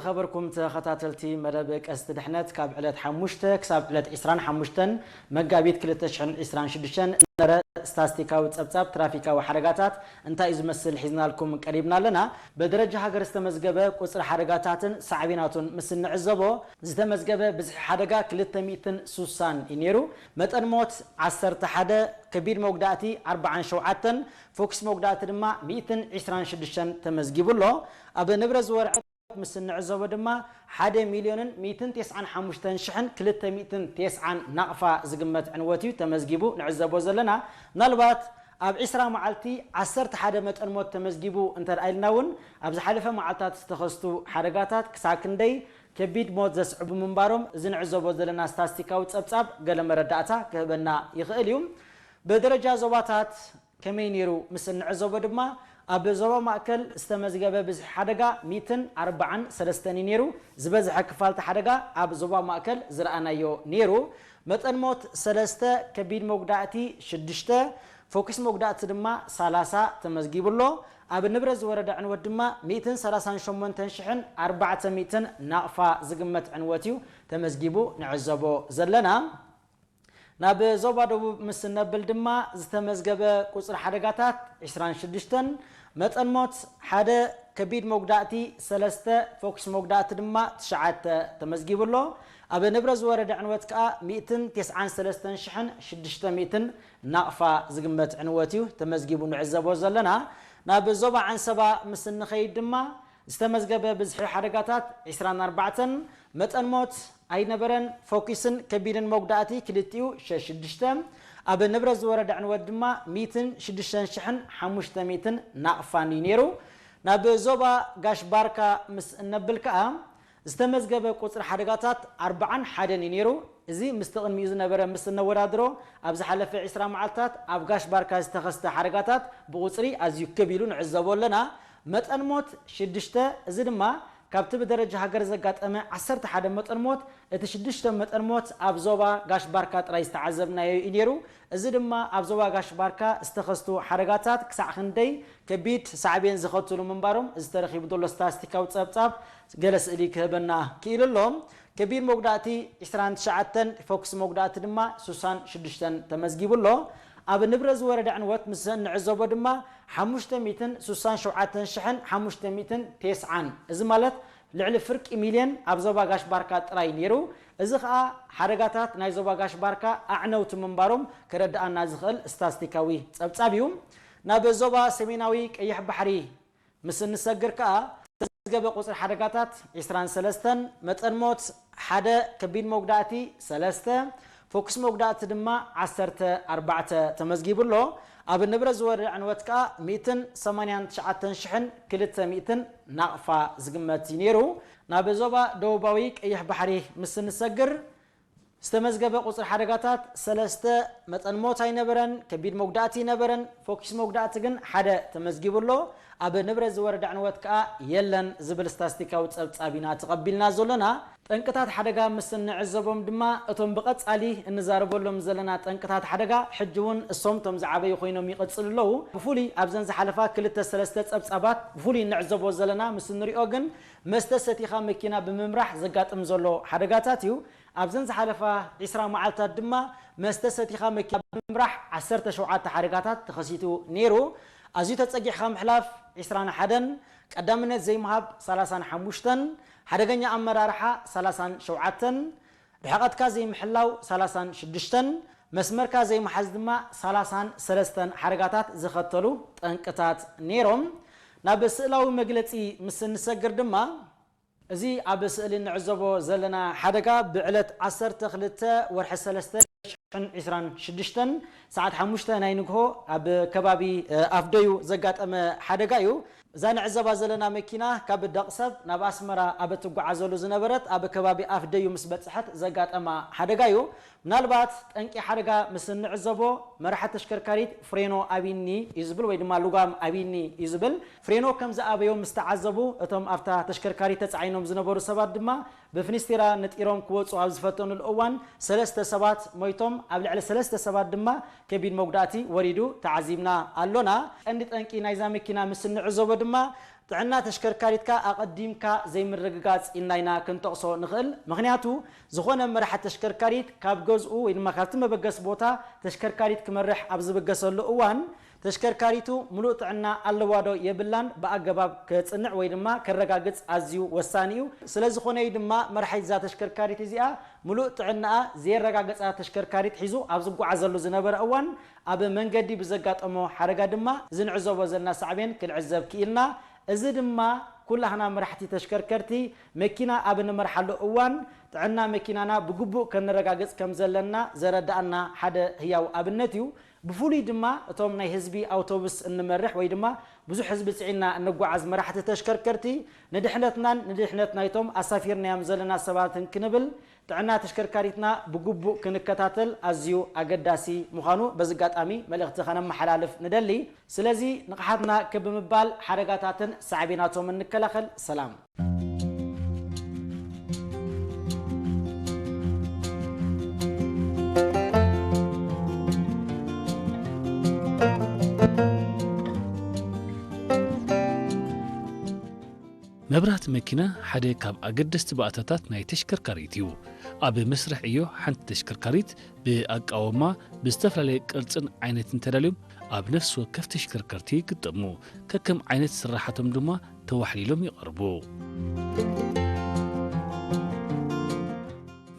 ዝኸበርኩም ተኸታተልቲ መደብ ቀስቲ ድሕነት፣ ካብ ዕለት ሓሙሽተ ክሳብ ዕለት ዕስራን ሓሙሽተን መጋቢት ክልተ ሽሕን ዕስራን ሽዱሽተን እነረ ስታስቲካዊ ጸብጻብ ትራፊካዊ ሓደጋታት እንታይ እዩ ዝመስል ሒዝናልኩም ቀሪብና ኣለና። በደረጃ ሃገር ዝተመዝገበ ቁጽሪ ሓደጋታትን ሳዕቤናቱን ምስ እንዕዘቦ፣ ዝተመዝገበ ብዝሒ ሓደጋ ክልተ ሚእትን ሱሳን እዩ ነይሩ። መጠን ሞት ዓሰርተ ሓደ፣ ከቢድ መጉዳእቲ ኣርባዓን ሸውዓተን፣ ፎክስ መጉዳእቲ ድማ ሚእትን ዕስራን ሽዱሽተን ተመዝጊቡ ኣሎ። ኣብ ንብረት ዝወርዐ ምስ እንዕዘቦ ድማ ሓደ ሚልዮንን ሚእትን ተስዓን ሓሙሽተን ሽሕን ክልተ ሚእትን ተስዓን ናቕፋ ዝግመት ዕንወት እዩ ተመዝጊቡ ንዕዘቦ ዘለና። ምናልባት ኣብ ዕስራ መዓልቲ ዓሰርተ ሓደ መጠን ሞት ተመዝጊቡ እንተ ደኣ ኢልና እውን፣ ኣብ ዝሓለፈ መዓልታት ዝተኸስቱ ሓደጋታት ክሳብ ክንደይ ከቢድ ሞት ዘስዕቡ ምንባሮም እዚ ንዕዘቦ ዘለና ስታስቲካዊ ጸብጻብ ገለ መረዳእታ ክህበና ይኽእል እዩ። ብደረጃ ዞባታት ከመይ ነይሩ ምስ እንዕዘቦ ድማ፣ ኣብ ዞባ ማእከል ዝተመዝገበ ብዝሒ ሓደጋ ሚእትን ኣርባዓን ሰለስተን እዩ ነይሩ። ዝበዝሐ ክፋል እቲ ሓደጋ ኣብ ዞባ ማእከል ዝረኣናዮ ነይሩ። መጠን ሞት ሰለስተ፣ ከቢድ መጉዳእቲ ሽዱሽተ፣ ፎኪስ መጉዳእቲ ድማ ሰላሳ ተመዝጊቡ ኣሎ። ኣብ ንብረት ዝወረደ ዕንወት ድማ ሚእትን ሰላሳን ሸሞንተን ሽሕን ኣርባዕተ ሚእትን ናቕፋ ዝግመት ዕንወት እዩ ተመዝጊቡ ንዕዘቦ ዘለና። ናብ ዞባ ደቡብ ምስ እነብል ድማ ዝተመዝገበ ቁጽሪ ሓደጋታት ዕስራን ሽዱሽተን፣ መጠን ሞት ሓደ፣ ከቢድ መጉዳእቲ ሰለስተ፣ ፎኪስ መጉዳእቲ ድማ ትሽዓተ ተመዝጊቡ ኣሎ። ኣብ ንብረት ዝወረደ ዕንወት ከኣ ሚእትን ተስዓን ሰለስተን ሽሕን ሽዱሽተ ሚእትን ናቕፋ ዝግመት ዕንወት እዩ ተመዝጊቡ ንዕዘቦ ዘለና። ናብ ዞባ ዓንሰባ ምስ እንኸይድ ድማ ዝተመዝገበ ብዝሒ ሓደጋታት ዕስራን ኣርባዕተን፣ መጠን ሞት ኣይነበረን። ፎኪስን ከቢድን መጉዳእቲ ክልቲኡ ሸሽዱሽተ፣ ኣብ ንብረት ዝወረደ ዕንወት ድማ ሚእትን ሽዱሽተን ሽሕን ሓሙሽተ ሚእትን ናቕፋን እዩ ነይሩ። ናብ ዞባ ጋሽ ባርካ ምስ እነብል ከኣ ዝተመዝገበ ቁጽሪ ሓደጋታት ኣርባዓን ሓደን እዩ ነይሩ። እዚ ምስቲ ቅድሚኡ ዝነበረ ምስ እነወዳድሮ፣ ኣብ ዝሓለፈ ዕስራ መዓልታት ኣብ ጋሽ ባርካ ዝተኸስተ ሓደጋታት ብቁጽሪ ኣዝዩ ክብ ኢሉ ንዕዘቦ ኣለና። መጠን ሞት ሽዱሽተ፣ እዚ ድማ ካብቲ ብደረጃ ሃገር ዘጋጠመ ዓሰርተ ሓደ መጠን ሞት፣ እቲ ሽዱሽተ መጠን ሞት ኣብ ዞባ ጋሽ ባርካ ጥራይ ዝተዓዘብናዮ እዩ ነይሩ። እዚ ድማ ኣብ ዞባ ጋሽ ባርካ ዝተኸስቱ ሓደጋታት ክሳዕ ክንደይ ከቢድ ሳዕቤን ዘኸትሉ ምንባሮም እዚ ተረኺቡ ዘሎ ስታስቲካዊ ጸብጻብ ገለ ስእሊ ክህበና ክኢሉ ኣሎ። ከቢድ መጉዳእቲ ዕስራን ትሽዓተን፣ ፎክስ መጉዳእቲ ድማ ሱሳን ሽዱሽተን ተመዝጊቡ ኣሎ። ኣብ ንብረት ዝወረደ ዕንወት ምስ እንዕዘቦ ድማ ሓሙሽተ ሚእትን ሱሳን ሸውዓተን ሽሕን ሓሙሽተ ሚእትን ተስዓን፣ እዚ ማለት ልዕሊ ፍርቂ ሚልዮን ኣብ ዞባ ጋሽ ባርካ ጥራይ ነይሩ። እዚ ኸኣ ሓደጋታት ናይ ዞባ ጋሽ ባርካ ኣዕነውቲ ምንባሮም ከረድኣና ዝኽእል ስታስቲካዊ ጸብጻብ እዩ። ናብ ዞባ ሰሜናዊ ቀይሕ ባሕሪ ምስ እንሰግር ከኣ ዝተመዝገበ ቁጽሪ ሓደጋታት ዕስራን ሰለስተን፣ መጠን ሞት ሓደ፣ ከቢድ መጉዳእቲ ሰለስተ፣ ፎክስ መጉዳእቲ ድማ ዓሰርተ ኣርባዕተ ተመዝጊቡ ኣሎ። ኣብ ንብረት ዝወረደ ዕንወት ከኣ ሚእትን ሰማንያን ትሽዓተን ሽሕን ክልተ ሚእትን ናቕፋ ዝግመት እዩ ነይሩ። ናብ ዞባ ደቡባዊ ቀይሕ ባሕሪ ምስ እንሰግር ዝተመዝገበ ቁጽሪ ሓደጋታት ሰለስተ፣ መጠን ሞት ኣይነበረን፣ ከቢድ መጉዳእቲ ኣይነበረን፣ ፎኪስ መጉዳእቲ ግን ሓደ ተመዝጊቡ ኣሎ። ኣብ ንብረት ዝወረደ ዕንወት ከኣ የለን ዝብል ስታስቲካዊ ጸብጻብ ኢና ተቐቢልና ዘሎና። ጠንቅታት ሓደጋ ምስ እንዕዘቦም ድማ፣ እቶም ብቐጻሊ እንዛረበሎም ዘለና ጠንቅታት ሓደጋ ሕጂ እውን እሶም እቶም ዝዓበዩ ኮይኖም ይቕጽሉ ኣለዉ። ብፍሉይ ኣብዘን ዝሓለፋ ክልተ ሰለስተ ጸብጻባት ብፍሉይ እንዕዘቦ ዘለና ምስ እንሪኦ ግን፣ መስተ ሰቲኻ መኪና ብምምራሕ ዘጋጥም ዘሎ ሓደጋታት እዩ። ኣብዘን ዝሓለፋ ዕስራ መዓልታት ድማ መስተ ሰቲኻ መኪና ብምምራሕ ዓሰርተ ሸውዓተ ሓደጋታት ተኸሲቱ ነይሩ። ኣዝዩ ተጸጊዕካ ምሕላፍ ዕስራን ሓደን፣ ቀዳምነት ዘይምሃብ ሰላሳን ሓሙሽተን፣ ሓደገኛ ኣመራርሓ ሰላሳን ሸውዓተን፣ ርሕቐትካ ዘይምሕላው ሰላሳን ሽዱሽተን፣ መስመርካ ዘይምሓዝ ድማ ሰላሳን ሰለስተን ሓደጋታት ዘኸተሉ ጠንቅታት ነይሮም። ናብ ስእላዊ መግለጺ ምስ እንሰግር ድማ፣ እዚ ኣብ ስእሊ እንዕዘቦ ዘለና ሓደጋ ብዕለት ዓሰርተ ክልተ ወርሒ ሰለስተ ሽሕን ዕስራን ሽዱሽተን ሰዓት ሓሙሽተ ናይ ንግሆ ኣብ ከባቢ፣ እ፣ ኣፍደዩ ዘጋጠመ ሓደጋ እዩ። እዛ ንዕዘባ ዘለና መኪና ካብ ደቕሰብ ናብ ኣስመራ ኣብ እትጓዓዘሉ ዝነበረት ኣብ ከባቢ ኣፍደዩ ምስ በጽሐት ዘጋጠማ ሓደጋ እዩ። ምናልባት ጠንቂ ሓደጋ ምስ እንዕዘቦ፣ መራሒ ተሽከርካሪት ፍሬኖ ኣቢኒ እዩ ዝብል ወይ ድማ ልጓም ኣቢኒ እዩ ዝብል። ፍሬኖ ከም ዝኣበዮ ምስ ተዓዘቡ፣ እቶም ኣብታ ተሽከርካሪት ተጻዒኖም ዝነበሩ ሰባት ድማ ብፍኒስቲራ ነጢሮም ክወጹ ኣብ ዝፈተኑሉ እዋን፣ ሰለስተ ሰባት ሞይቶም፣ ኣብ ልዕሊ ሰለስተ ሰባት ድማ ከቢድ መጉዳእቲ ወሪዱ ተዓዚብና ኣሎና። ቀንዲ ጠንቂ ናይዛ መኪና ምስ እንዕዘቦ ድማ፣ ጥዕና ተሽከርካሪትካ ኣቐዲምካ ዘይምርግጋጽ ኢልና ኢና ክንጠቕሶ ንኽእል። ምኽንያቱ፣ ዝኾነ መራሒ ተሽከርካሪት ካብ ገዝኡ ወይ ድማ ካብቲ መበገሲ ቦታ ተሽከርካሪት ክመርሕ ኣብ ዝብገሰሉ እዋን፣ ተሽከርካሪቱ ምሉእ ጥዕና ኣለዋ ዶ የብላን ብኣገባብ ከጽንዕ ወይ ድማ ከረጋግጽ ኣዝዩ ወሳኒ እዩ። ስለ ዝኾነ እዩ ድማ መራሒ እዛ ተሽከርካሪት እዚኣ ምሉእ ጥዕናኣ ዘየረጋገጻ ተሽከርካሪት ሒዙ ኣብ ዝጓዓዘሉ ዝነበረ እዋን፣ ኣብ መንገዲ ብዘጋጠሞ ሓደጋ ድማ እዚ ንዕዘቦ ዘለና ሳዕቤን ክንዕዘብ ክኢልና። እዚ ድማ ኩላህና መራሕቲ ተሽከርከርቲ መኪና ኣብ እንመርሓሉ እዋን ጥዕና መኪናና ብግቡእ ከነረጋግጽ ከም ዘለና ዘረድኣና ሓደ ህያው ኣብነት እዩ። ብፍሉይ ድማ እቶም ናይ ህዝቢ ኣውቶቡስ እንመርሕ ወይ ድማ ብዙሕ ህዝቢ ጽዒንና እንጓዓዝ መራሕቲ ተሽከርከርቲ ንድሕነትናን ንድሕነት ናይቶም ኣሳፊርናዮም ዘለና ሰባትን ክንብል ጥዕና ተሽከርካሪትና ብግቡእ ክንከታተል ኣዝዩ ኣገዳሲ ምዃኑ በዚ ኣጋጣሚ መልእኽቲ ከነመሓላልፍ ንደሊ። ስለዚ ንቕሓትና ክብ ብምባል ሓደጋታትን ሳዕቤናቶምን ንከላኸል። ሰላም። መብራህቲ መኪና ሓደ ካብ ኣገደስቲ ባእታታት ናይ ተሽከርካሪት እዩ። ኣብ መስርሕ ዕዮ ሓንቲ ተሽከርካሪት ብኣቃውማ ብዝተፈላለየ ቅርጽን ዓይነትን ተዳልዮም ኣብ ነፍሲ ወከፍ ተሽከርከርቲ ይግጠሙ። ከከም ዓይነት ስራሓቶም ድማ ተዋሕሊሎም ይቐርቡ።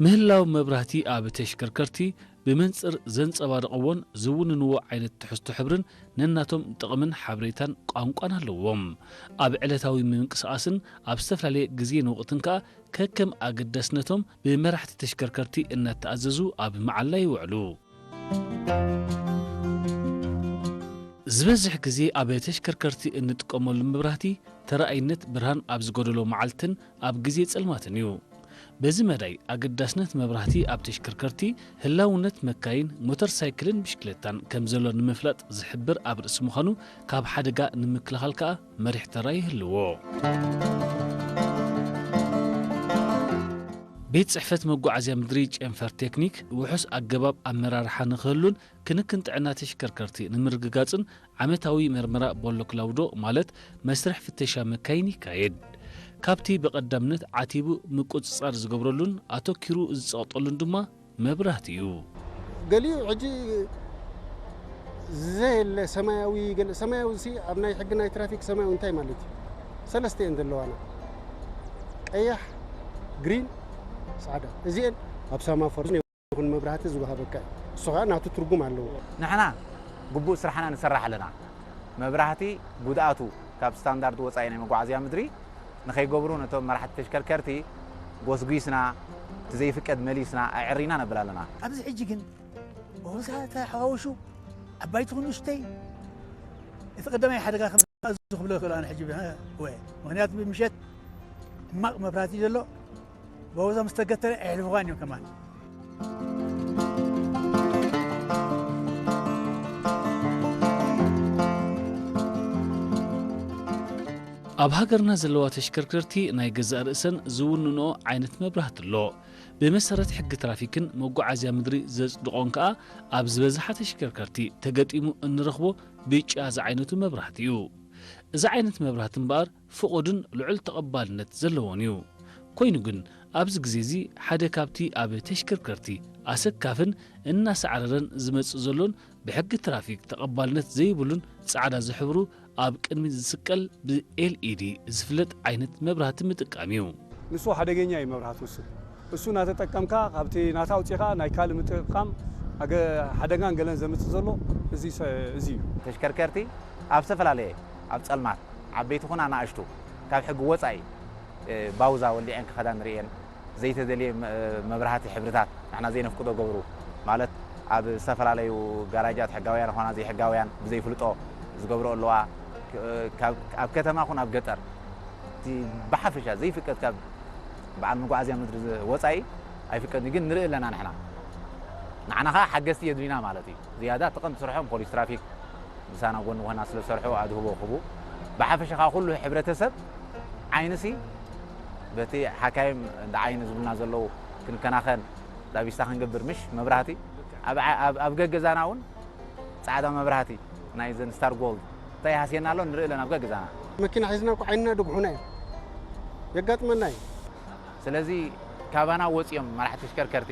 ምህላው መብራህቲ ኣብ ተሽከርከርቲ ብመንጽር ዘንጸባርቕዎን ዝውንንዎ ዓይነት ትሕዝቶ ሕብርን ነናቶም ጥቕምን ሓበሬታን ቋንቋን ኣለዎም። ኣብ ዕለታዊ ምንቅስቓስን ኣብ ዝተፈላለየ ግዜን ወቕትን ከኣ ከከም ኣገዳስነቶም ብመራሕቲ ተሽከርከርቲ እናተኣዘዙ ኣብ መዓላ ይውዕሉ። ዝበዝሕ ግዜ ኣብ ተሽከርከርቲ እንጥቀመሉ መብራህቲ ተራኣይነት ብርሃን ኣብ ዝጎደሎ መዓልትን ኣብ ግዜ ጸልማትን እዩ። በዚ መዳይ ኣገዳስነት መብራህቲ ኣብ ተሽከርከርቲ ህላውነት መካይን፣ ሞተር ሳይክልን ብሽክለታን ከም ዘሎ ንምፍላጥ ዝሕብር ኣብ ርእሲ ምዃኑ ካብ ሓደጋ ንምክልኻል ከኣ መሪሕ ተራ ይህልዎ። ቤት ጽሕፈት መጓዓዝያ ምድሪ ጨንፈር ቴክኒክ ውሑስ ኣገባብ ኣመራርሓ ንኽህሉን ክንክን ጥዕና ተሽከርከርቲ ንምርግጋጽን ዓመታዊ መርመራ ቦሎ ክላውዶ ማለት መስርሕ ፍተሻ መካይን ይካየድ። ካብቲ ብቐዳምነት ዓቲቡ ምቁጽጻር ዝገብረሉን ኣተኪሩ ዝጸቕጠሉን ድማ መብራህቲ እዩ። ገሊኡ ሕጂ ዘየለ ሰማያዊ፣ ገለ ሰማያዊ ሲ ኣብ ናይ ሕጊ ናይ ትራፊክ ሰማያዊ እንታይ ማለት እዩ? ሰለስተ እየን ዘለዋና። ቀያሕ፣ ግሪን፣ ጻዕዳ። እዚአን ኣብ ሰማፎር ይኹን መብራህቲ ዝወሃበካ እዩ። እሱ ኸኣ ናቱ ትርጉም ኣለዎ። ንሕና ግቡእ ስራሕና ንሰርሕ ኣለና። መብራህቲ ጉድኣቱ ካብ ስታንዳርድ ወጻኢ ናይ መጓዓዝያ ምድሪ ንኸይገብሩ ነቶም መራሕቲ ተሽከርከርቲ ጎስጒስና፣ እቲ ዘይፍቀድ መሊስና፣ ኣዕሪና ነብል ኣለና። ኣብዚ ሕጂ ግን ብወዛ ተሓዋውሹ ዓባይ ትኹን ንእሽተይ እቲ ቀዳማይ ሓደጋ ከም ዝኽብሎ ይኽእል ኣነ ሕጂ ወ-፣ ምኽንያቱ ብምሸት ሕማቕ መብራህቲ ዘሎ ብወዛ ምስ ተገተረ ኣየሕልፉኻን እዮም ከማን። ኣብ ሃገርና ዘለዋ ተሽከርከርቲ ናይ ገዛእ ርእሰን ዝውንንኦ ዓይነት መብራህቲ ኣሎ። ብመሰረት ሕጊ ትራፊክን መጓዓዝያ ምድሪ ዘጽድቖን ከኣ ኣብ ዝበዝሓ ተሽከርከርቲ ተገጢሙ እንረኽቦ ብጫ ዝዓይነቱ መብራህቲ እዩ። እዚ ዓይነት መብራህቲ እምበኣር ፍቑድን ልዑል ተቐባልነት ዘለዎን እዩ። ኮይኑ ግን ኣብዚ ግዜ እዚ ሓደ ካብቲ ኣብ ተሽከርከርቲ ኣሰካፍን እናሳዕረረን ዝመጽእ ዘሎን ብሕጊ ትራፊክ ተቐባልነት ዘይብሉን ጻዕዳ ዝሕብሩ ኣብ ቅድሚት ዝስቀል ብኤልኢዲ ዝፍለጥ ዓይነት መብራህቲ ምጥቃም እዩ። ንሱ ሓደገኛ እዩ መብራህቲ እሱ። እሱ እናተጠቀምካ ካብቲ ናታ ኣውጺኻ ናይ ካልእ ምጥቃም ኣገ-፣ ሓደጋን ገለን ዘምጽእ ዘሎ እዚ ሰ-፣ እዚ እዩ። ተሽከርከርቲ ኣብ ዝተፈላለየ ኣብ ጸልማት ዓበይቲ ኹን ኣናእሽቱ ካብ ሕጊ ወጻኢ፣ እ፣ ባውዛ ወሊዐን ክኸዳ ንርእየን። ዘይተደልየ መ-፣ መብራህቲ ሕብርታት ንሕና ዘይነፍቅዶ ገብሩ። ማለት ኣብ ዝተፈላለዩ ጋራጃት ሕጋውያን ኾና ዘይሕጋውያን ብዘይፍልጦ ዝገብሮ ኣለዋ። ክ-፣ ካብ፣ ኣብ ከተማ ኹን ኣብ ገጠር እቲ ብሓፈሻ ዘይፍቀድ ካብ በዓል መጓዓዝያ ምድሪ ዝ-፣ ወጻኢ ኣይፍቀድን፣ ግን ንርኢ ኣለና ንሕና። ንዓና ኸዓ ሓገዝቲ የድልዩና ማለት እዩ። ዝያዳ እቲ ቀንዲ ስርሖም ፖሊስ ትራፊክ ምሳና ጎኒ ኮይና ስለ ዝሰርሑ ኣድህቦ ክህቡ። ብሓፈሻ ከዓ ኩሉ ሕብረተሰብ ዓይንሲ በቲ ሓካይም እንዳ ዓይኒ ዝብሉና ዘለዉ ክንከናኸን ዳቢስታ ክንገብር ምሽ መብራህቲ ኣብ ዓ-፣ ኣብ፣ ኣብ ገገዛና እውን ጻዕዳ መብራህቲ ናይ ዘን ስታር ጎልድ እንታይ ሃስየና ኣሎ ንርኢ ኣለና ኣብ ገገዛና። መኪና ሒዝና እኮ ዓይንና ድጉሑና እዩ። የጋጥመና እዩ። ስለዚ ካባና ወፂኦም መራሕቲ ተሽከርከርቲ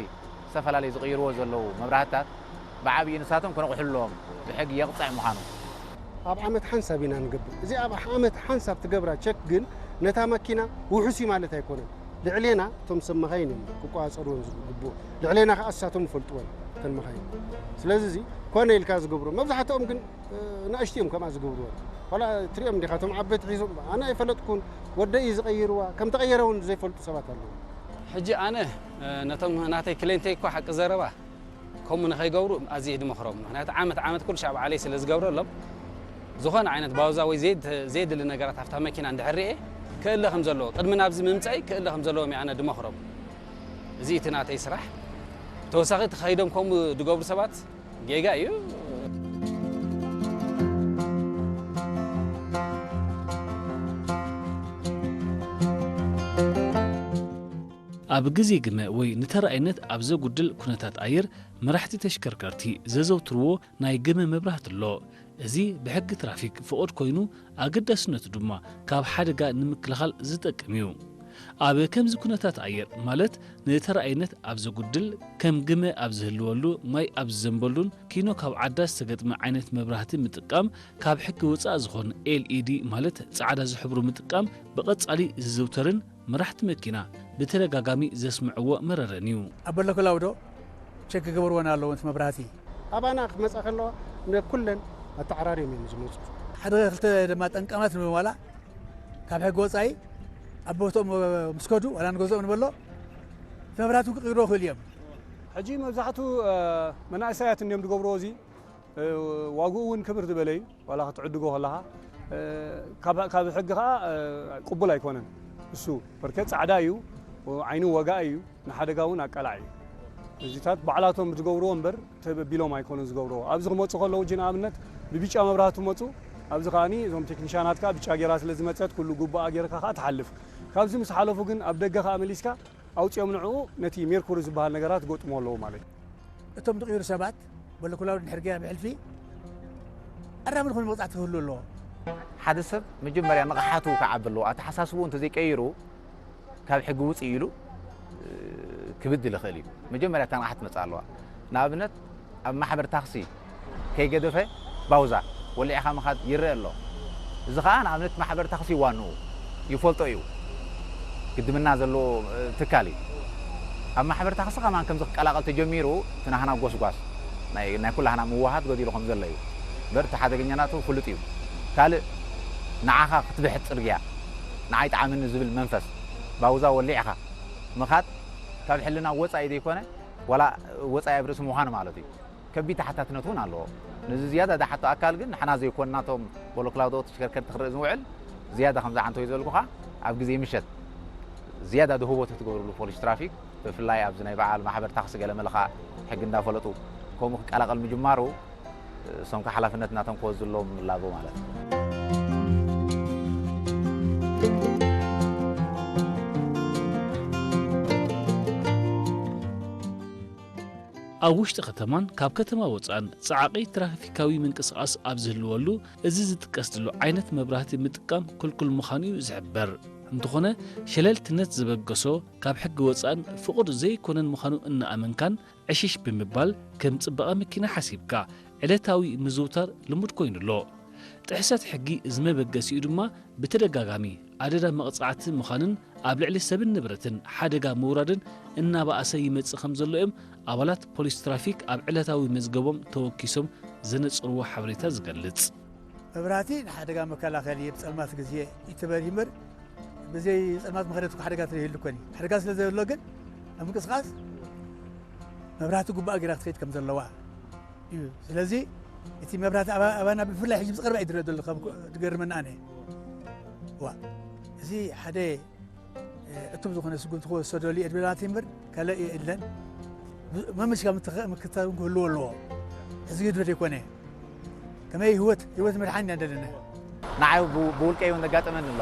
ዝተፈላለዩ ዝቕይርዎ ዘለዉ መብራህትታት ብዓብዪ ንሳቶም ክነቕሑ ኣለዎም፣ ብሕጊ የቕፅዕ ምዃኑ። ኣብ ዓመት ሓንሳብ ኢና ንገብር። እዚ ኣብ ዓመት ሓንሳብ ትገብራ ቸክ ግን ነታ መኪና ውሑስ እዩ ማለት ኣይኮነን። ልዕሌና እቶም ሰብ መኻይን እዮም ክቆፃፀርዎን ዝግብኡ። ልዕሌና ከዓ እሳቶም ይፈልጥዎን እተን መኻይን። ስለዚ እዚ ኮነ ኢልካ ዝገብሮ መብዛሕትኦም ግን ንኣሽቱ እዮም ከምኣ ዝገብርዎ። ዋላ ትሪኦም ዲኻ እቶም ዓበይቲ ሒዞም ኣነ ኣይፈለጥኩን፣ ወደይ እዩ ዝቐይርዋ፣ ከም ተቐየረ እውን ዘይፈልጡ ሰባት ኣለዉ። ሕጂ ኣነ ነቶም ናተይ ክሌንተይ እኮ ሓቂ ዘረባ ከምኡ ንኸይገብሩ ኣዝየ ድመኽሮም። ምኽንያቱ ዓመት ዓመት ኩሉ ሻዕ ባዕለይ ስለ ዝገብረሎም ዝኾነ ዓይነት ባውዛ ወይ ዘይድ- ዘየድሊ ነገራት ኣብታ መኪና እንድሕር ርኤ ክእለ ከም ዘለዎ ቅድሚ ናብዚ ምምፀኣይ ክእለ ከም ዘለዎም እየ ኣነ ድመኽሮም። እዚ እቲ ናተይ ስራሕ። ተወሳኺ እቲ ከይዶም ከምኡ ድገብሩ ሰባት ጌጋ እዩ። ኣብ ግዜ ግመ ወይ ንተረኣይነት ኣብ ዘጉድል ኩነታት ኣየር መራሕቲ ተሽከርከርቲ ዘዘውትርዎ ናይ ግመ መብራህቲ ኣሎ። እዚ ብሕጊ ትራፊክ ፍቑድ ኮይኑ ኣገዳስነቱ ድማ ካብ ሓደጋ ንምክልኻል ዝጠቅም እዩ። ኣብ ከምዚ ኩነታት ኣየር ማለት ንተረኣይነት ኣብ ዘጉድል ከም ግመ ኣብ ዝህልወሉ ማይ ኣብ ዝዘንበሉን ኪኖ ካብ ዓዳ ዝተገጥመ ዓይነት መብራህቲ ምጥቃም ካብ ሕጊ ወፃእ ዝኾን ኤልኢዲ ማለት ፃዕዳ ዝሕብሩ ምጥቃም ብቐፃሊ ዝዝውተርን መራሕቲ መኪና ብተደጋጋሚ ዘስምዕዎ መረረን እዩ። ኣብ በለኮ ላውዶ ቸክ ክገብርወን ኣለዎ እቲ መብራህቲ። ኣባና ክትመፃ ከለዋ ነኩለን ኣተዓራርዮም እዮም ዝመፁ። ሓደ ክልተ ድማ ጠንቃማት ንበል ዋላ ካብ ሕጊ ወፃኢ ኣብ ቦትኦም ምስ ከዱ ዋላ ንገዝኦም ንበሎ እቲ መብራህቲ እውን ክቅይርዎ ይኽእሉ እዮም። ሕጂ መብዛሕቱ መናእሰያት እንዲዮም ዝገብርዎ እዚ ዋግኡ እውን ክብር ዝበለ እዩ። ዋላ ክትዕድጎ ከለኻ ካብ ሕጊ ከዓ ቅቡል ኣይኮነን። እሱ በርከ ፃዕዳ እዩ፣ ዓይኑ ወጋእ እዩ፣ ንሓደጋ እውን ኣቃላዕ እዩ። እዚታት ባዕላቶም ዝገብርዎ እምበር ተበቢሎም ኣይኮኑን ዝገብርዎ። ኣብዚ ክመፁ ከለዉ ጂ ንኣብነት ብቢጫ መብራህቲ መፁ። ኣብዚ ከዓኒ እዞም ቴክኒሻናት ከዓ ብጫ ጌራ ስለ ዝመፀት ኩሉ ጉባኣ ጌርካ ከዓ ትሓልፍ። ካብዚ ምስ ሓለፉ ግን ኣብ ደገ ከዓ መሊስካ ኣውፂኦም ንዕኡ ነቲ ሜርኩሪ ዝበሃል ነገራት ገጥሞ ኣለዉ ማለት እዩ። እቶም ዝቕይሩ ሰባት በለኩላዊ ድሕር ገያ ብሕልፊ ኣራሚ ዝኾነ መቕፃዕቲ ክህሉ ኣለዎ። ሓደ ሰብ መጀመርያ ንቕሓቱ ክዓቢ ኣለዎ። ኣተሓሳስብኡ እንተዘይቀይሩ ካብ ሕጊ ውፅእ ኢሉ ክብድል ይኽእል እዩ። መጀመርያ እታ ንቕሓት ትመፅእ ኣለዋ። ንኣብነት ኣብ ማሕበር ታክሲ ከይገደፈ ባውዛ ወሊዕኻ ምኻድ ይረአ ኣሎ። እዚ ኸዓ ንኣብነት ማሕበር ታክሲ ዋንኡ ይፈልጦ እዩ። ግድምና ዘለዎ ትካል እዩ። ኣብ ማሕበር ታክሲ ከማን ከምዚ ክቀላቐል ተጀሚሩ እቲ ናህና ጎስጓስ ናይ ናይ ኩላህና ምውሃድ ጎዲሉ ከም ዘሎ እዩ። እምበር እቲ ሓደገኛናቱ ፍሉጥ እዩ። ካልእ ንዓኻ ክትብሕት ጽርግያ ንዓይ ጠዓመኒ ዝብል መንፈስ ባውዛ ወሊዕኻ ምኻድ ካብ ሕልና ወጻኢ ዘይኮነ ዋላ ወጻኢ ኣብ ርእሲ ምዃን ማለት እዩ። ከቢድ ተሓታትነት እውን ኣለዎ። ነዚ ዝያዳ ዝሓቶ ኣካል ግን ንሕና ዘይኮንና እቶም ቦሎክላውዶ ተሽከርከርቲ ክርኢ ዝውዕል ዝያዳ ከምዚ ዓንቶ እዩ ዝበልኩኻ ኣብ ግዜ ምሸት ዝያዳ ድህቦት ክትገብርሉ ፖሊስ ትራፊክ ብፍላይ ኣብዚ ናይ በዓል ማሕበር ታክሲ ገለ መለ ከዓ ሕጊ እንዳፈለጡ ከምኡ ክቀላቀል ምጅማሩ እሶም ከዓ ሓላፍነት ናቶም ክወስዱ ኣለዎም ንላቦ ማለት እዩ። ኣብ ውሽጢ ከተማን ካብ ከተማ ወፃእን ፃዕቒ ትራፊካዊ ምንቅስቓስ ኣብ ዝህልወሉ እዚ ዝጥቀስ ዘሎ ዓይነት መብራህቲ ምጥቃም ክልኩል ምዃኑ እዩ ዝሕበር። እንተኾነ ሸለልትነት ዝበገሶ ካብ ሕጊ ወፃእን ፍቑድ ዘይኮነን ምዃኑ እናኣመንካን ዕሽሽ ብምባል ከም ፅባቐ መኪና ሓሲብካ ዕለታዊ ምዝውታር ልሙድ ኮይኑ ኣሎ። ጥሕሰት ሕጊ እዚ መበገሲኡ ድማ ብተደጋጋሚ ኣደዳ መቕፃዕቲ ምዃንን ኣብ ልዕሊ ሰብን ንብረትን ሓደጋ ምውራድን እናበኣሰ ይመፅእ ከም ዘሎ እዮም ኣባላት ፖሊስ ትራፊክ ኣብ ዕለታዊ መዝገቦም ተወኪሶም ዘነፅርዎ ሓበሬታ ዝገልፅ። መብራህቲ ንሓደጋ መከላኸሊ ብፀልማት ግዜ ይትበር ይምር ብዘይ ፀልማት ምኸደት ሓደጋ ስለይህሉ ኮኒ ሓደጋ ስለ ዘሎ ግን ኣብ ምንቅስቃስ መብራህቲ ጉባኣ ጌራ ክትኸይድ ከም ዘለዋ እዩ። ስለዚ እቲ መብራህቲ ኣባና ብፍላይ ሕጂ ዝቐርባ እዩ ዝረአ ዘሎ ከም ዝገርመና ኣነ ዋ እዚ ሓደ እቱብ ዝኾነ ስጉምቲ ክወሰደሉ እየ ድብል ናተይ እምበር ካልእ የለን። መምሽ ካብ ምክትታል ክህልዎ ኣለዎ። ሕዚ ግድበት ኣይኮነ። ከመይ ህይወት ህይወት መድሓን ኢና ደለና። ንዓይ ብውልቀይ እውን ዘጋጠመኒ ኣሎ።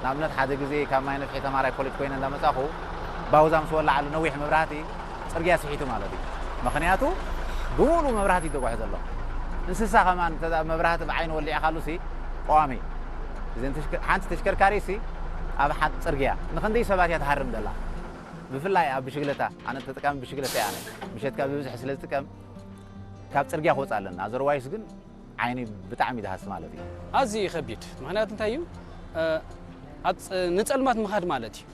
ንኣብነት ሓደ ግዜ ካብ ማይ ነፍሒ ተማራይ ኮሌጅ ኮይነ እንዳመጻኹ ባውዛ ምስ ወላዓሉ ነዊሕ መብራህቲ ጽርግያ ስሒቱ ማለት እዩ። ምኽንያቱ ብምሉእ መብራህቲ እዩ ተጓሒ ዘሎ። እንስሳ ከማን እንተ መብራህቲ ብዓይኒ ወሊዕካሉ ሲ ቀዋሚ እዘን ተሽከ-፣ ሓንቲ ተሽከርካሪ ሲ ኣብ ሓንቲ ጽርግያ ንኽንደይ ሰባት እያ ትሃርም ዘላ? ብፍላይ ኣብ ብሽግለታ፣ ኣነ ተጠቃሚ ብሽግለታ እየ። ኣነ ምሸትካ ብብዝሒ ስለ ዝጥቀም፣ ካብ ጽርግያ ክወጽእ ኣለና። ኣዘርዋይስ ግን ዓይኒ ብጣዕሚ ደሃስ ማለት እዩ። ኣዝዩ እዩ ከቢድ። ምኽንያቱ እንታይ እዩ? እ፣ ኣብ ፅ-፣ ንጸልማት ምኻድ ማለት እዩ።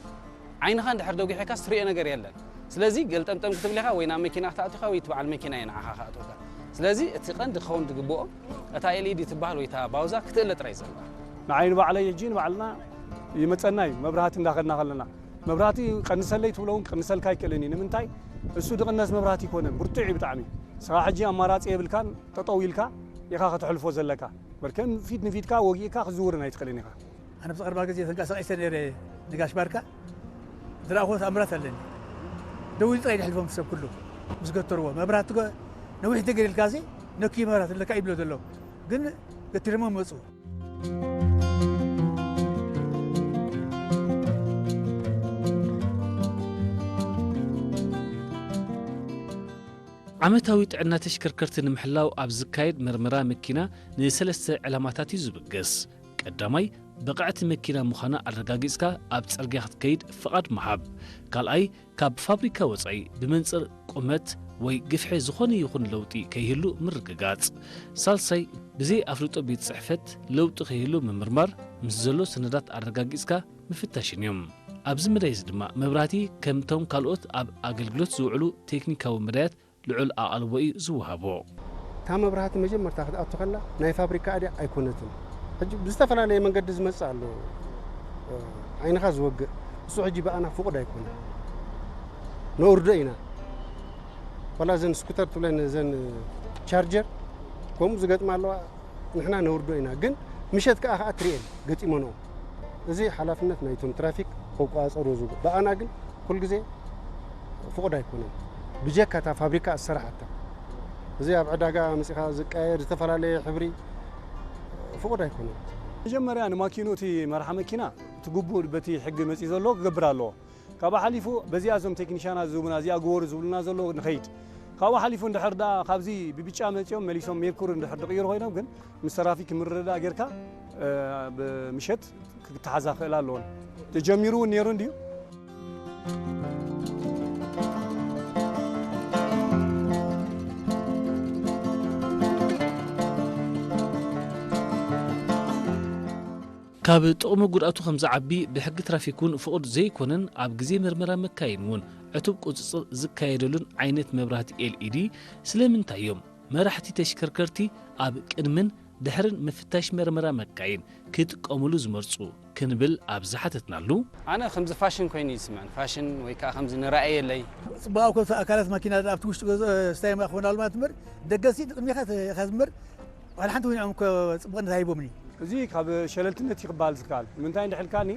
ዓይንኻ እንድሕር ደጒሒካስ ትሪኦ ነገር የለን። ስለዚ ገልጠምጠም ክትብል ኢኻ ወይ ናብ መኪና ክትኣቱ ኢኻ ወይ እቲ በዓል መኪና እዩ ንዓኻ ከኣትወካ። ስለዚ እቲ ቀንዲ ክኸውን ዝግብኦ እታ ኤል ኢ ዲ ትበሃል ወይ እታ ባውዛ ክትእለ ጥራይ ዘለዋ። ንዓይ ንባዕለይ ሕጂ ንባዕልና ይመጸና እዩ፣ መብራህቲ እንዳኸድና ከለና። መብራህቲ ቀንሰለይ ትብሎ እውን ክቅንሰልካ ኣይክእልን እዩ። ንምንታይ? እሱ ድቕነስ መብራህቲ ኣይኮነን፣ ብርቱዕ እዩ ብጣዕሚ። ንስኻ ሕጂ ኣማራጺ የብልካን፣ ጠጠው ኢልካ ኢኻ ከተሕልፎ ዘለካ። በርከን ፊት ንፊትካ ወጊእካ ክትዝውርን ኣይትኽእልን ኢኻ። ኣነ ብዝቐርባ ግዜ ተንቀሳቒሰ ነይረ ንጋሽ ባርካ። ዝረኣኹዎ ተኣምራት ኣለኒ። ደው ኢሉ ጥራይ ዝሕልፎም ሰብ ኩሉ ምስ ገተርዎ። መብራህቲ ገ-፣ ነዊሕ እንተገይርልካ ሲ ነኪ መብራህቲ ኣለካ ይብሎ ዘሎ። ግን ገቲሮሞ መጹ። ዓመታዊ ጥዕና ተሽከርከርቲ ንምሕላው ኣብ ዝካየድ መርመራ መኪና ንሰለስተ ዕላማታት እዩ ዝብገስ። ቀዳማይ፣ ብቕዕቲ መኪና ምዃና ኣረጋጊጽካ ኣብ ጽርግያ ክትከይድ ፍቓድ ምሃብ። ካልኣይ፣ ካብ ፋብሪካ ወጻኢ ብመንጽር ቁመት ወይ ግፍሒ ዝኾነ ይኹን ለውጢ ከይህሉ ምርግጋጽ። ሳልሳይ፣ ብዘይ ኣፍልጦ ቤት ጽሕፈት ለውጢ ከይህሉ ምምርማር፣ ምስ ዘሎ ሰነዳት ኣረጋጊጽካ ምፍታሽን እዮም። ኣብዚ መዳይ እዚ ድማ መብራህቲ ከምቶም ካልኦት ኣብ ኣገልግሎት ዝውዕሉ ቴክኒካዊ መዳያት ልዑል ኣቓልቦ እዩ ዝወሃቦ። እታ መብራህቲ መጀመርታ ክትኣቱ ከላ ናይ ፋብሪካ ድያ ኣይኮነትን። ሕጂ ብዝተፈላለየ መንገዲ ዝመጽእ ኣሎ፣ እ፣ ዓይንኻ ዝወግእ። እሱ ሕጂ ብኣና ፍቑድ ኣይኮነን። ነውርዶ ኢና። ዋላ እዘን ስኩተር ትብለን እዘን ቻርጀር ከምኡ ዝገጥማ ኣለዋ። ንሕና ነውርዶ ኢና፣ ግን ምሸት ከኣ ከኣ ትርእየን ገጢመንኦ። እዚ ሓላፍነት ናይቶም ትራፊክ ክቆጻጸሩ ዝግባእ። ብኣና ግን ኩሉ ግዜ ፍቑድ ኣይኮነን። ብጀካ እታ ፋብሪካ ዝሰራሓታ። እዚ ኣብ ዕዳጋ መጺኻ ዝቀያየር ዝተፈላለየ ሕብሪ ፍቑድ ኣይኮነን። መጀመርያ ንማኪኑ እቲ መርሓ መኪና እቲ ግቡእ በቲ ሕጊ መጺኡ ዘሎ ክገብር ኣለዎ። ካብኡ ሓሊፉ በዚኣ እዞም ቴክኒሻናት ዝህቡና፣ እዚኣ ግበሩ ዝብሉና ዘለዉ ንኸይድ። ካብኡ ሓሊፉ እንድሕር ደኣ ካብዚ ብብጫ መጺኦም መሊሶም ሜርኩሪ እንድሕር ዝቕይሩ ኮይኖም ግን ምስ ትራፊክ ምርድዳእ ጌርካ፣ እ፣ ብምሸት ክተሓዛ ክኽእላ ኣለወን። ተጀሚሩ እውን ነይሩ እንድዩ። ካብ ጥቕሚ ጉድኣቱ ከም ዝዓቢ ብሕጊ ትራፊክ እውን ፍቑድ ዘይኮነን፣ ኣብ ግዜ መርመራ መካይን እውን ዕቱብ ቁጽጽር ዝካየደሉን ዓይነት መብራህቲ ኤል ኢ ዲ። ስለምንታይ እዮም መራሕቲ ተሽከርከርቲ ኣብ ቅድምን ድሕርን ምፍታሽ መርመራ መካይን ክጥቀሙሉ ዝመርጹ ክንብል ኣብ ዝሓተትናሉ፣ ኣነ ከምዚ ፋሽን ኮይኑ ይስምዐን፣ ፋሽን ወይ ከኣ ከምዚ ንረኣየለይ። ጽባቐ እኮ እቲ ኣካላት ማኪና ኣብቲ ውሽጢ ገዝኦ ስታይ ማእከ ናሉ ማለት እምበር፣ ደገሲ ንቕድሚኻ ተ-፣ ኢኻ ዝምበር፣ ዋላ ሓንቲ ወይንዖም እኮ ጽቡቕነት ኣይቦምን እዩ። እዚ ካብ ሸለልትነት እዩ ክበሃል ዝከኣል። ንምንታይ እንድሕልካኒ፣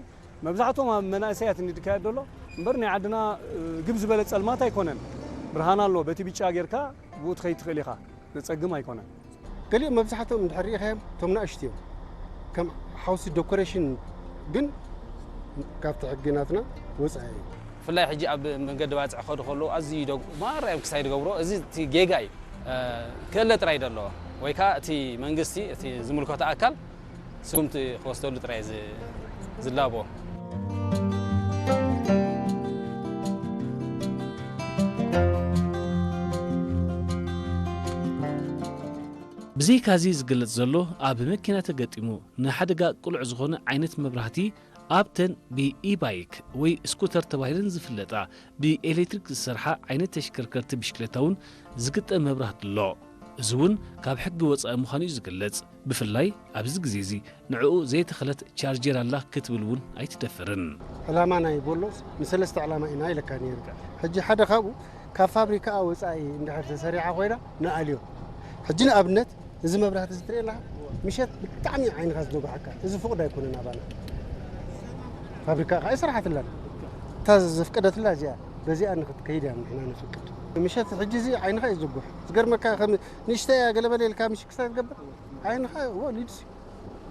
መብዛሕትኦም ኣብ መናእሰያት እንዲ ዝካየድ ዘሎ እምበር፣ ናይ ዓድና፣ እ፣ ግብ ዝበለ ጸልማት ኣይኮነን። ብርሃን ኣሎ፣ በቲ ብጫ ጌርካ ብኡ ትኸይድ ትኽእል ኢኻ። ዘጸግም ኣይኮነን። ገሊኦም መብዛሕትኦም እንድሕር ርኢኻዮም፣ እቶም ናእሽቱ እዮም። ከም ሓውሲ ዶኮሬሽን ግን ካብቲ ሕጊ ናትና ወጻኢ እዩ። ብፍላይ ሕጂ ኣብ መንገዲ ባጽዕ ክኸዱ ከለዉ ኣዝዩ ይደግ-፣ ማራ እዮም ክሳይ ዝገብሮ። እዚ እቲ ጌጋ እዩ። እ፣ ክእለ ጥራይ እዩ ዘለዎ። ወይ ከኣ እቲ መንግስቲ፣ እቲ ዝምልከቶ ኣካል ስጉምቲ ክወስደሉ ጥራይ ዝ-፣ ዝላቦ። ብዘይካዚ ዝግለጽ ዘሎ ኣብ መኪና ተገጢሙ ንሓደጋ ቅሉዕ ዝኾነ ዓይነት መብራህቲ ኣብተን ብኢ-ባይክ ወይ ስኩተር ተባሂለን ዝፍለጣ ብኤሌክትሪክ ዝሰርሓ ዓይነት ተሽከርከርቲ ብሽክለታ እውን ዝግጠም መብራህቲ ኣሎ። እዚ እውን ካብ ሕጊ ወጻኢ ምዃኑ እዩ ዝግለጽ። ብፍላይ ኣብዚ ግዜ እዚ ንዕኡ ዘይተኸለት ቻርጀር ኣላ ክትብል እውን ኣይትደፍርን። ዕላማ ናይ ቦሎስ ንሰለስተ ዕላማ ኢና ኢለካ ነይሩ። ሕጂ ሓደ ካብኡ ካብ ፋብሪካኣ ወጻኢ እንድሕር ተሰሪሓ ኮይና ንኣልዮ። ሕጂ ንኣብነት እዚ መብራህቲ እዚ ትርኢ ኣለኻ? ምሸት ብጣዕሚ ዓይንኻ ዝደጉሓካ። እዚ ፍቑድ ኣይኮነን ኣባና። ፋብሪካ ከዓ ኣይሰራሓትላን። እታ ዘፍቀደትላ እዚኣ፣ በዚኣ ንኽትከይድ እያ ንሕና ነፍቅድ። ምሸት ሕጂ እዚ ዓይንኻ እዩ ዝጉሕ። ዝገርመካ ከም ንእሽተይ እያ ገለመለ ኢልካ ምሽ ክስታይ ትገብር። ዓይንኻ ወሊድሲ።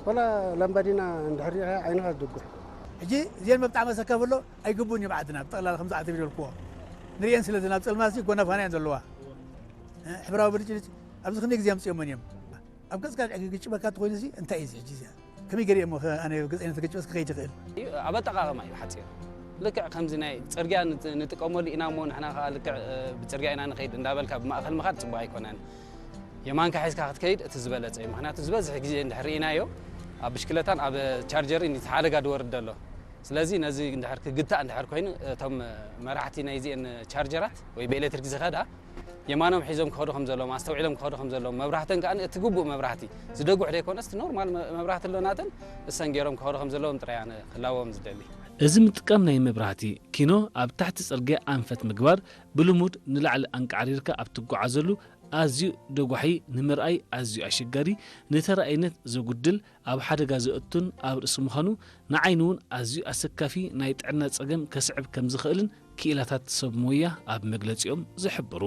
ወላ ላምባዲና እንድሕር ሪኢኻ ዓይንኻ ዝደጉሕ። ሕጂ እዚአን መብጣዕሚ ኣሰካፍ ኣሎ ኣይግቡን እዮም ዓድና። ብጠቕላላ ከምዚ ዓተብ ይደልክዎ። ንሪኤን ስለ ዘናብ ጸልማሲ ጎናፋና እየን ዘለዋ። ሕብራዊ ብልጭልጭ ኣብዚ ክንደይ ግዜ ኣምጺኦመን እዮም። ኣብ ገጽካ ግጭበካ እንተኾይኑ እዚ እንታይ እዩ እዚ ሕጂ እዚኣ? ከመይ ገይረ እሞ ከ-፣ ኣነ ገጸይ ነቲ ግጭት ክኸይድ ይኽእል? እዩ፣ ኣብ ኣጠቓቕማ እዩ ሓጺሩ። ልክዕ ከምዚ ናይ ጽርግያ ንጥ-፣ ንጥቀመሉ ኢና እሞ ንሕና ከኣ ልክዕ፣ እ፣ ብጽርግያ ኢና ንኸይድ እንዳበልካ ብማእከል ምኻድ ጽቡቕ ኣይኮነን። የማንካ ሒዝካ ክትከይድ እቲ ዝበለጸ እዩ። ምኽንያቱ ዝበዝሕ ግዜ እንድሕር ርኢናዮ፣ ኣብ ብሽክለታን ኣብ ቻርጀርን እዩ እቲ ሓደጋ ዝወርድ ዘሎ። ስለዚ ነዚ እንድሕር ክግታእ እንድሕር ኮይኑ፣ እቶም መራሕቲ ናይዚአን ቻርጀራት ወይ ብኤሌክትሪክ ዝኸዳ የማኖም ሒዞም ክኸዱ ከም ዘለዎም፣ ኣስተውዒሎም ክኸዱ ከም ዘለዎም፣ መብራህተን ከኣ እቲ ግቡእ መብራህቲ ዝደጉሕ ዘይኮነስ፣ እቲ ኖርማል መ-፣ መብራህቲ ኣሎ ናተን፣ እሰን ገይሮም ክኸዱ ከም ዘለዎም ጥራይ ኣነ ክላዎም ዝደሊ። እዚ ምጥቃም ናይ መብራህቲ ኪኖ ኣብ ታሕቲ ጽርግያ ኣንፈት ምግባር ብልሙድ ንላዕሊ ኣንቃዕሪርካ ኣብ ትጓዓዘሉ ኣዝዩ ደጓሒ፣ ንምርኣይ ኣዝዩ ኣሸጋሪ፣ ንተረኣይነት ዘጉድል፣ ኣብ ሓደጋ ዘእቱን ኣብ ርእሲ ምዃኑ ንዓይኒ እውን ኣዝዩ ኣሰካፊ ናይ ጥዕና ጸገም ከስዕብ ከም ዝኽእልን ክኢላታት ሰብ ሞያ ኣብ መግለጺኦም ዝሕብሩ።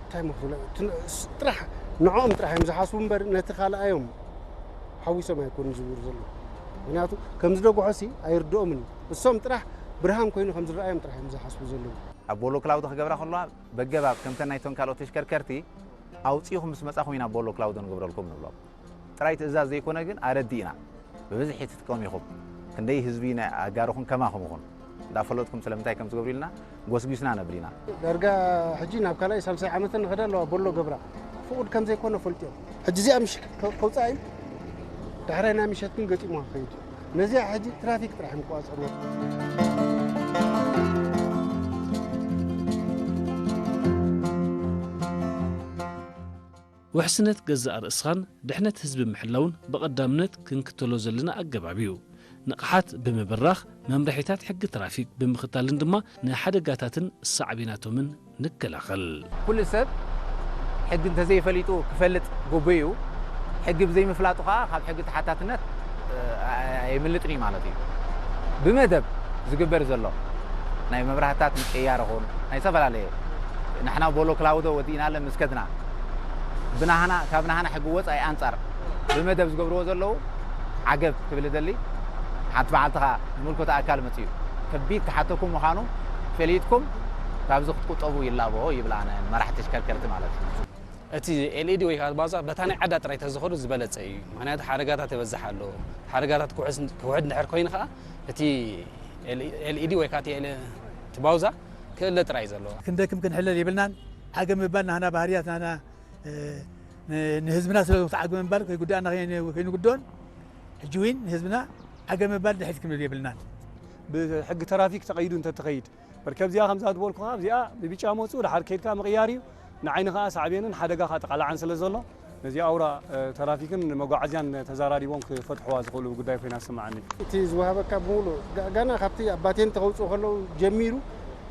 እንታይ መኽፍሎ? እቲ ስ-፣ ጥራሕ ንዕኦም ጥራሕ እዮም ዝሓስቡ እምበር ነቲ ካልኣዮም ሓዊሶም ኣይኮኑን ዝብሩ ዘለዉ። ምኽንያቱ ከም ዝደጉሖሲ ኣይርድኦምን እዩ። እሶም ጥራሕ ብርሃን ኮይኑ ከም ዝረኣዮም ጥራሕ እዮም ዝሓስቡ ዘለዉ። ኣብ ቦሎ ክላውድ ክገብራ ከለዋ በገባብ ከምተን ናይቶም ካልኦት ተሽከርከርቲ ኣውጺእኹም ምስ መጻኹም ኢና ቦሎ ክላውድ ንገብረልኩም ንብሎም። ጥራይ ትእዛዝ ዘይኮነ ግን ኣረዲእና። ብብዝሒ ትጥቀሙ ኢኹም። ክንደይ ህዝቢ ናይ ኣጋርኹም ከማኹም ይኹን። እንዳፈለጥኩም ስለምንታይ ከም ትገብሩ ኢልና ጎስጒስና ነብል ኢና። ዳርጋ ሕጂ ናብ ካልኣይ ሳልሳይ ዓመተን ንኸዳ ኣለዋ ቦሎ ገብራ። ፍቑድ ከም ዘይኮነ ፈልጥዮም። ሕጂ እዚኣ ምሽ ከ-፣ ከውፅኣ እዩ። ዳሕራይ ናይ ምሸት ግን ገጢሙ ክኸይድ እዩ። ነዚኣ ሕጂ ትራፊክ ጥራሕ እዮም ክቋፀርዎ። ውሕስነት ገዛእ ርእስኻን ድሕነት ህዝቢ ምሕላውን ብቐዳምነት ክንክተሎ ዘለና ኣገባብ እዩ። ንቕሓት ብምብራኽ፣ መምርሒታት ሕጊ ትራፊክ ብምኽታልን ድማ ንሓደጋታትን ሳዕቤናቶምን ንከላኸል። ኩሉ ሰብ ሕጊ እንተዘይፈሊጡ ክፈልጥ ግቡእ እዩ። ሕጊ ብዘይምፍላጡ ኸዓ ካብ ሕጊ ተሓታትነት፣ እ፣ ኣየምልጥን እዩ ማለት እዩ። ብመደብ ዝግበር ዘሎ ናይ መብራህትታት ምቅያር ይኹን ናይ ዝተፈላለየ፣ ንሕና ቦሎ ክላውዶ ወዲእናለን ምስ ከድና፣ ብናህና፣ ካብ ናህና ሕጊ ወጻኢ ኣንጻር ብመደብ ዝገብርዎ ዘለዉ ዓገብ ክብል እደሊ። ሓንቲ መዓልቲ ኸዓ ዝምልከቶ ኣካል መጺኡ ከቢድ ክሓተኩም ምዃኑ ፈሊጥኩም ካብዚ ክትቁጠቡ ይላቦ ይብል ኣነ ንመራሕቲ ተሽከርከርቲ ማለት እዩ። እቲ ኤልኢዲ ወይ ከዓ ባዛ በታ ናይ ዓዳ ጥራይ ተዝኸዱ ዝበለጸ እዩ። ምኽንያቱ ሓደጋታት ይበዝሕ ኣሎ። ሓደጋታት ክውሕስ-፣ ክውሕድ እንድሕር ኮይኑ ከዓ እቲ ኤል-፣ ኤልኢዲ ወይ ከዓ እቲ ኤል-፣ እቲ ባውዛ ክእለ ጥራይ እዩ ዘለዎ። ክንደክም ክንሕለል የብልናን። ዓገብ ምባል ናህና ባህርያት ናህና፣ እ፣ ን-፣ ንህዝብና ስለ ዝኾነ ዓገብ ምባል ከይጉዳእና ከይን-፣ ከይንጉድኦን ሕጂ እውን ንህዝብና ዓገብ ምባል ድሕሪት ክንብል የብልናን። ብሕጊ ተራፊክ ተቐይዱ እንተትኸይድ፣ መርከብ እዚኣ ከምዛ ዝበልኩኻ፣ እዚኣ ብቢጫ መፁ፣ ድሓር ከይድካ ምቕያር እዩ። ንዓይኒ ኸዓ ሳዕቤንን ሓደጋ ኸዓ ጠቓላዓን ስለ ዘሎ፣ ነዚ ኣውራ፣ እ፣ ተራፊክን መጓዓዝያን ተዛራሪቦም ክፈትሕዋ ዝኽእሉ ጉዳይ ኮይና ትስምዓኒ። እቲ ዝወሃበካ ብምሉእ ጋ-፣ ጋና ካብቲ ኣብ ባቴን ተኸውፅኡ ከለዉ ጀሚሩ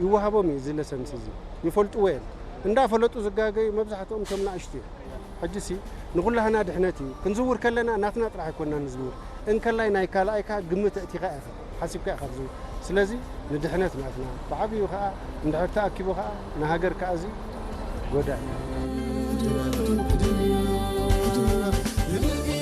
ይወሃቦም እዩ። እዚ ለሰንስ እዚ ይፈልጥዎ እዮም። እንዳፈለጡ ዝጋገዩ መብዛሕትኦም እቶም ናእሽቱ እዮም። ሕጂሲ ንኹላህና ድሕነት እዩ። ክንዝውር ከለና ናትና ጥራሕ ኣይኮንና ንዝውር። እንከላይ ናይ ካልኣይካ ግምት ኣእቲኻ ኢኻ፣ ሓሲብካ ኢኻ ትዝውር። ስለዚ ንድሕነት ናትና ብዓብዩ ኸዓ እንድሕር ተኣኪቡ ኸዓ ንሃገር ከኣ እዚ ጎዳኢ እዩ።